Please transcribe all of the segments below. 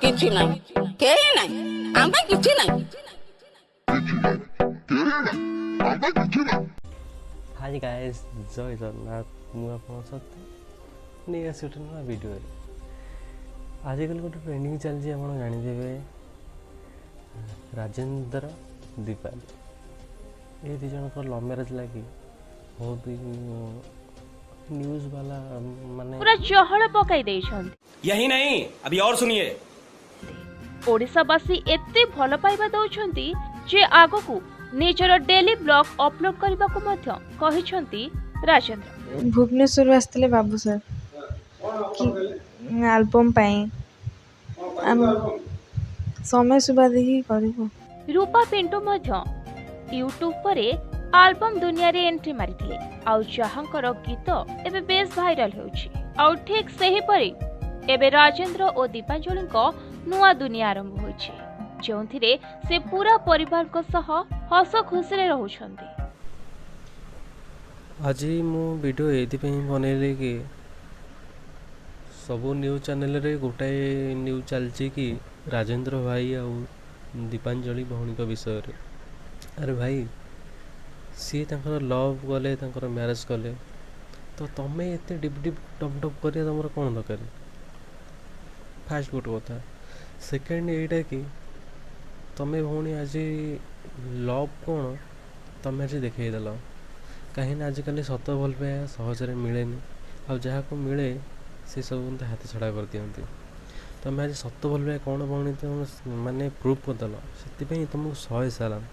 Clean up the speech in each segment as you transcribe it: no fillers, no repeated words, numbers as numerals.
କିଛି ନାହିଁ, କେହି ନାହିଁ, ଆମ ପାଇଁ କିଛି ନାହିଁ। ହାଇ ଗାଇସ୍, ଜୟ ଜଗନ୍ନାଥ। ମୁଁ ଆପଣଙ୍କ ସହିତ ନେଇ ଆସି ଗୋଟେ ନୂଆ ଭିଡ଼ିଓରେ। ଆଜିକାଲି ଗୋଟେ ଟ୍ରେଣ୍ଡିଂ ଚାଲିଛି, ଆପଣ ଜାଣିଥିବେ, ରାଜେନ୍ଦ୍ର ଦୀପାଲି ଏ ଦୁଇ ଜଣଙ୍କର ଲଭ୍ ମ୍ୟାରେଜ୍ ଲାଗି ବହୁତ ନ୍ୟୁଜ୍ ବାଲା ମାନେ ପୁରା ଚହଳ ପକାଇ ଦେଇଛନ୍ତି। यही नहीं, अभी और सुनिए। ଓଡ଼ିଶାବାସୀ ଏତେ ଭଲ ପାଇବା ଦେଉଛନ୍ତି ଯେ ଆଗକୁ ନିଜର ଡେଲି ବ୍ଲଗ ଅପଲୋଡ କରିବାକୁ ମଧ୍ୟ କହିଛନ୍ତି ରାଜେନ୍ଦ୍ର। ଭୁବନେଶ୍ୱରରୁ ଆସିଥିଲେ ବାବୁ ସାର୍ କି ଆଲବମ୍ ପାଇଁ, ଆମେ ସମୟ ସୁବା ଦେଇକି କରିବୁ। ରୂପା ପିଣ୍ଟୁ ମଧ୍ୟ ୟୁଟ୍ୟୁବ ପରେ ଆଲବମ୍ ଦୁନିଆରେ ଏଣ୍ଟ୍ରି ମାରିଥିଲେ, ଆଉ ଯାହାଙ୍କର ଗୀତ ଏବେ ବେଶ ଭାଇରାଲ ହେଉଛି। ଆଉ ଠିକ୍ ସେହିପରି ଏବେ ରାଜେନ୍ଦ୍ର ଓ ଦୀପାଞ୍ଜଳିଙ୍କ ନୂଆ ଦୁନିଆ ଆରମ୍ଭ ହୋଇଛି, ଯେଉଁଥିରେ ସେ ପୁରା ପରିବାରଙ୍କ ସହ ହସ ଖୁସିରେ ରହୁଛନ୍ତି। ଆଜି ମୁଁ ଭିଡ଼ିଓ ଏଇଥିପାଇଁ ବନେଇଲି କି ସବୁ ନ୍ୟୁଜ୍ ଚ୍ୟାନେଲରେ ଗୋଟାଏ ନ୍ୟୁଜ୍ ଚାଲିଛି କି ରାଜେନ୍ଦ୍ର ଭାଇ ଆଉ ଦୀପାଞ୍ଜଳି ଭଉଣୀଙ୍କ ବିଷୟରେ। ଆରେ ଭାଇ, ସିଏ ତାଙ୍କର ଲଭ୍ କଲେ, ତାଙ୍କର ମ୍ୟାରେଜ୍ କଲେ, ତ ତମେ ଏତେ ଡିପ୍ ଡିପ୍ ଟପ୍ ଟପ୍ କରିବା ତମର କ'ଣ ଦରକାର? ଫାର୍ଷ୍ଟ ଗୋଟେ କଥା। ସେକେଣ୍ଡ ଏଇଟା କି ତମେ ଭଉଣୀ ଆଜି ଲଭ୍ କ'ଣ ତମେ ଆଜି ଦେଖେଇଦେଲ, କାହିଁକିନା ଆଜିକାଲି ସତ ଭଲ ପାଇବା ସହଜରେ ମିଳେନି, ଆଉ ଯାହାକୁ ମିଳେ ସେ ସବୁ ଏମିତି ହାତ ଛଡ଼ା କରିଦିଅନ୍ତି। ତମେ ଆଜି ସତ ଭଲ ପାଇବା କ'ଣ ଭଉଣୀ ତମେ ମାନେ ପ୍ରୁଭ୍ କରିଦେଲ, ସେଥିପାଇଁ ତମକୁ 100 ସାଲାମ।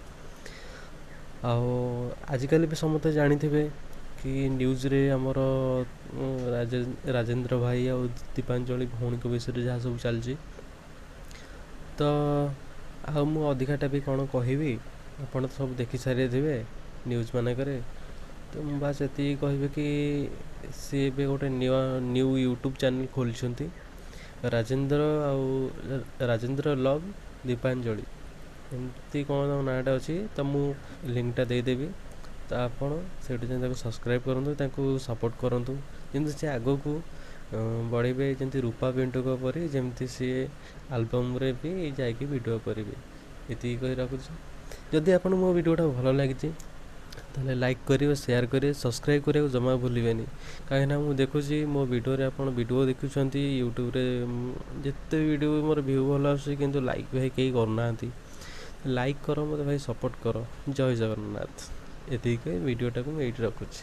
ଆଉ ଆଜିକାଲି ବି ସମସ୍ତେ ଜାଣିଥିବେ କି ନ୍ୟୁଜ୍ରେ ଆମର ରାଜେନ୍ଦ୍ର ଭାଇ ଆଉ ଦୀପାଞ୍ଜଳି ଭଉଣୀଙ୍କ ବିଷୟରେ ଯାହା ସବୁ ଚାଲିଛି। ତ ଆଉ ମୁଁ ଅଧିକାଟା ବି କ'ଣ କହିବି, ଆପଣ ତ ସବୁ ଦେଖି ସାରିଥିବେ ନ୍ୟୁଜ୍ ମାନଙ୍କରେ। ତ ମୁଁ ବାସ୍ ଏତିକି କହିବି କି ସିଏ ଏବେ ଗୋଟେ ନୂଆ ନ୍ୟୁ ୟୁଟ୍ୟୁବ୍ ଚ୍ୟାନେଲ୍ ଖୋଲିଛନ୍ତି, ରାଜେନ୍ଦ୍ର ଆଉ ରାଜେନ୍ଦ୍ର ଲଭ୍ ଦୀପାଞ୍ଜଳି ଏମିତି କ'ଣ ତାଙ୍କ ନାଁଟା ଅଛି। ତ ମୁଁ ଲିଙ୍କଟା ଦେଇଦେବି, ତ ଆପଣ ସେଇଠି ଯାଇ ତାକୁ ସବସ୍କ୍ରାଇବ୍ କରନ୍ତୁ, ତାଙ୍କୁ ସପୋର୍ଟ କରନ୍ତୁ, ଯେମିତି ସେ ଆଗକୁ ବଢ଼ିବେ, ଯେମିତି ରୂପା ପିଣ୍ଟୁଙ୍କ ପରି, ଯେମିତି ସିଏ ଆଲବମ୍ରେ ବି ଯାଇକି ଭିଡ଼ିଓ କରିବେ। ଏତିକି କହି ରଖୁଛି। ଯଦି ଆପଣଙ୍କୁ ମୋ ଭିଡ଼ିଓଟା ଭଲ ଲାଗିଛି ତାହେଲେ ଲାଇକ୍ କରିବେ, ସେୟାର କରିବେ, ସବସ୍କ୍ରାଇବ୍ କରିବାକୁ ଜମା ଭୁଲିବେନି, କାହିଁକିନା ମୁଁ ଦେଖୁଛି ମୋ ଭିଡ଼ିଓରେ ଆପଣ ଭିଡ଼ିଓ ଦେଖୁଛନ୍ତି ୟୁଟ୍ୟୁବରେ, ଯେତେ ଭିଡ଼ିଓ ମୋର ଭ୍ୟୁ ଭଲ ଆସୁଛି, କିନ୍ତୁ ଲାଇକ୍ ଭାଇ କେହି କରୁନାହାନ୍ତି। ଲାଇକ୍ କର, ମୋତେ ଭାଇ ସପୋର୍ଟ କର। ଜୟ ଜଗନ୍ନାଥ। ଏତିକି କହି ଭିଡ଼ିଓଟାକୁ ମୁଁ ଏଇଠି ରଖୁଛି।